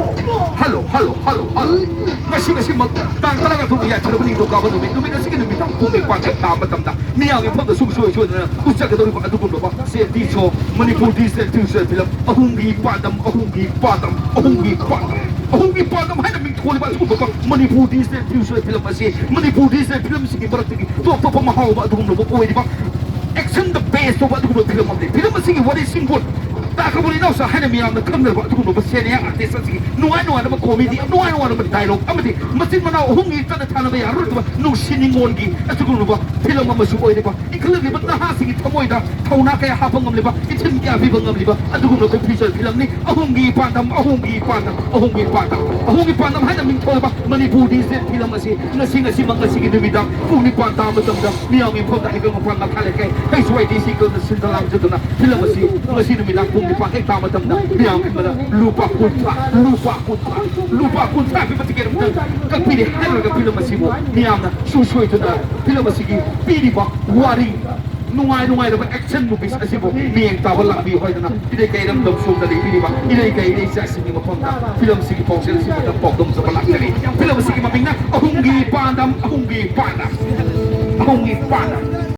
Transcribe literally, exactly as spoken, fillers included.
Hello, hello, hello, hello. ꯉꯁꯤ, ꯉꯁꯤꯃꯛ ꯇꯥꯡ ꯇꯔꯥꯒ ꯇꯔꯨꯛ ꯌꯥꯏꯐꯔꯕ ꯅꯤꯡꯊꯧꯀꯥꯕ ꯅꯨꯃꯤꯠ, ꯅꯨꯃꯤꯠ ꯑꯁꯤꯒꯤ ꯅꯨꯃꯤꯗꯥꯡ ꯄꯨꯡ ꯅꯤꯄꯥꯟ ꯍꯦꯛ ꯇꯥꯕ ꯃꯇꯝꯗ ꯃꯤꯌꯥꯝꯒꯤ ꯃꯐꯝꯗ ꯁꯨꯡꯁꯣꯏ ꯁꯣꯏꯗꯅ ꯎꯠꯆꯒꯗꯧꯔꯤꯕ ꯑꯗꯨꯒꯨꯝꯂꯕ ꯁꯦ ꯗꯤ ꯁꯣ, ꯃꯅꯤꯄꯨꯔ ꯗꯤꯖꯤꯇꯦꯜ ꯐ꯭ꯌꯨꯆꯔ ꯐꯤꯂꯝ ꯑꯍꯨꯝꯒꯤ ꯄꯥꯟꯗꯝ, ꯑꯍꯨꯝꯒꯤ ꯄꯥꯟꯗꯝ, ꯑꯍꯨꯝꯒꯤ ꯄꯥꯟꯗꯝ, ꯑꯍꯨꯝꯒꯤ ꯄꯥꯟꯗꯝ ꯍꯥꯏꯅ ꯃꯤꯡꯊꯣꯜꯂꯤꯕ ꯑꯗꯨꯒꯨꯝꯂꯕ ꯃꯅꯤꯄꯨꯔ ꯗꯤꯖꯤꯇꯦꯜ ꯐ꯭ꯌꯨꯆꯔ ꯐꯤꯂꯝ ꯑꯁꯤ, ꯃꯅꯤꯄꯨꯔ ꯗꯤꯖꯤꯇꯦꯜ ꯐꯤꯂꯝꯁꯤꯡꯒꯤ ꯃꯔꯛꯇꯒꯤ ꯇꯣꯞ ꯇꯣꯞꯄ ꯃꯍꯥꯎ ꯑꯃ ꯑꯗꯨꯒꯨꯝꯂꯕ ꯑꯣꯏꯔꯤꯕ ꯑꯦꯛꯁꯟꯗ ꯕꯦꯁ ꯇꯧꯕ ꯑꯗꯨꯒꯨꯝꯕ ꯐꯤꯂꯝ ꯑꯃꯅꯤ꯫ ꯐꯤꯂꯝ ꯑꯁꯤꯒꯤ ꯋꯥꯔꯤ ꯁꯤꯡꯕꯨ ꯇꯥꯈ꯭ꯔꯕ ꯏꯅꯥꯎꯁꯥ ꯍꯥꯏꯅ ꯃꯤꯌꯥꯝꯅ ꯈꯪꯅꯔꯕ ꯑꯗꯨꯒꯨꯝꯂꯕ ꯁꯦꯅꯤꯌꯔ ꯑꯥꯔꯇꯤꯁ ꯑꯁꯤꯒꯤ ꯅꯨꯡꯉꯥꯏ ꯅꯨꯡꯉꯥꯏꯔꯕ ꯀꯣꯃꯦꯗꯤ, ꯅꯨꯡꯉꯥꯏ ꯅꯨꯡꯉꯥꯏꯔꯕ ꯗꯥꯏꯂꯣꯛ ꯑꯃꯗꯤ ꯃꯆꯤꯟ ꯃꯅꯥꯎ ꯑꯍꯨꯝꯒꯤ ꯆꯠꯅ ꯊꯥꯅꯕ ꯌꯥꯔꯣꯏꯗꯕ ꯅꯨꯡꯁꯤ ꯅꯤꯉꯣꯜꯒꯤ ꯑꯗꯨꯒꯨꯝꯂꯕ ꯐꯤꯂꯝ ꯑꯃꯁꯨ ꯑꯣꯏꯔꯤꯕ ꯏꯟꯈꯠꯂꯛꯂꯤꯕ ꯅꯍꯥꯁꯤꯡꯒꯤ ꯊꯃꯣꯏꯗ ꯊꯧꯅꯥ ꯀꯌꯥ ꯍꯥꯞꯄ ꯉꯝꯂꯤꯕ, ꯏꯊꯤꯟ ꯀꯌꯥ ꯄꯤꯕ ꯉꯝꯂꯤꯕ ꯑꯗꯨꯒꯨꯝꯂꯕ ꯐꯤꯆꯔ ꯐꯤꯂꯝꯅꯤ꯫ ꯑꯍꯨꯝꯒꯤ ꯄꯥꯟꯗꯝ, ꯑꯍꯨꯝꯒꯤ ꯄꯥꯟꯗꯝ, ꯑꯍꯨꯝꯒꯤ ꯄꯥꯟꯗꯝ, ꯑꯍꯨꯝꯒꯤ ꯄꯥꯟꯗꯝ ꯍꯥꯏꯅ ꯃꯤꯡꯊꯣꯜꯂꯕ ꯃꯅꯤꯄꯨꯔ ꯗꯤꯖꯤꯇꯦꯜ ꯐꯤꯂꯝ ꯑꯁꯤ ꯉꯁꯤ, ꯉꯁꯤꯃꯛ, ꯉꯁꯤꯒꯤ ꯅꯨꯃꯤꯗꯥꯡ ꯄꯨꯡ ꯅꯤꯄꯥꯟ ꯇꯥꯕ ꯃꯇꯝꯗ ꯃꯤꯌꯥꯝꯒꯤ ꯃꯐꯝꯗ ꯍꯩꯀꯪ ꯃꯄꯥꯟ ꯃꯈꯥ ꯂꯩꯀꯥꯏ ꯍꯩꯁ ꯋꯥꯏ ꯗꯤ ꯁꯤ ꯀꯧꯅ ꯁꯤꯟꯗ ꯂꯥꯡꯖꯗꯨꯅ ꯐꯤꯂꯝ ꯑꯁꯤ ꯉꯁꯤ ꯅꯨꯃꯤꯗꯥꯡ ꯄꯨꯡ ꯅꯤꯄꯥꯟ ꯍꯦꯛ ꯇꯥꯕ ꯃꯇꯝꯗ ꯃꯤꯌꯥꯝꯒꯤ ꯃꯔꯛ ꯂꯨꯄꯥ ꯀꯨꯟꯊ꯭ꯔꯥ, ꯂꯨꯄꯥ ꯀꯨꯟꯊ꯭ꯔꯥ, ꯂꯨꯄꯥ ꯀꯨꯟꯊ꯭ꯔꯥ ꯄꯤꯕ ꯇꯤꯀꯦꯠ ꯑꯃꯇꯪ ꯀꯛꯄꯤꯔꯦ ꯍꯥꯏꯔꯒ ꯐꯤꯂꯝ ꯑꯁꯤꯕꯨ ꯃꯤꯌꯥꯝꯅ ꯁꯨꯡꯁꯣꯏ ꯁꯣꯏꯗꯅ ꯐꯤꯂꯝ ꯑꯁꯤꯒꯤ ꯄꯤꯔꯤꯕ ꯋꯥꯔꯤ ꯅꯨꯡꯉꯥꯏ ꯅꯨꯡꯉꯥꯏꯔꯕ ꯑꯦꯛꯁꯟ ꯃꯨꯚꯤꯁ ꯑꯁꯤꯕꯨ ꯃꯤꯠꯌꯦꯡ ꯇꯥꯕ ꯂꯥꯛꯄꯤꯌꯨ ꯍꯥꯏꯗꯨꯅ ꯏꯔꯩꯀꯩ ꯏꯔꯝꯗꯝ ꯁꯣꯝꯗ ꯂꯩꯕꯤꯔꯤꯕ ꯏꯔꯩꯀꯩ ꯏꯔꯩꯆꯥꯁꯤꯡꯒꯤ ꯃꯐꯝꯗ ꯐꯤꯂꯝꯁꯤꯒꯤ ꯄꯥꯎꯖꯦꯜ ꯑꯁꯤ ꯃꯇꯝ ꯄꯥꯎꯗꯝꯖꯕ ꯂꯥꯛꯆꯔꯤ꯫ ꯐꯤꯂꯝ ꯑꯁꯤꯒꯤ ꯃꯃꯤꯡꯅ ꯑꯍꯨꯝꯒꯤ ꯄꯥꯟꯗꯝ, ꯑꯍꯨꯝꯒꯤ ꯄꯥꯟꯗꯝ꯫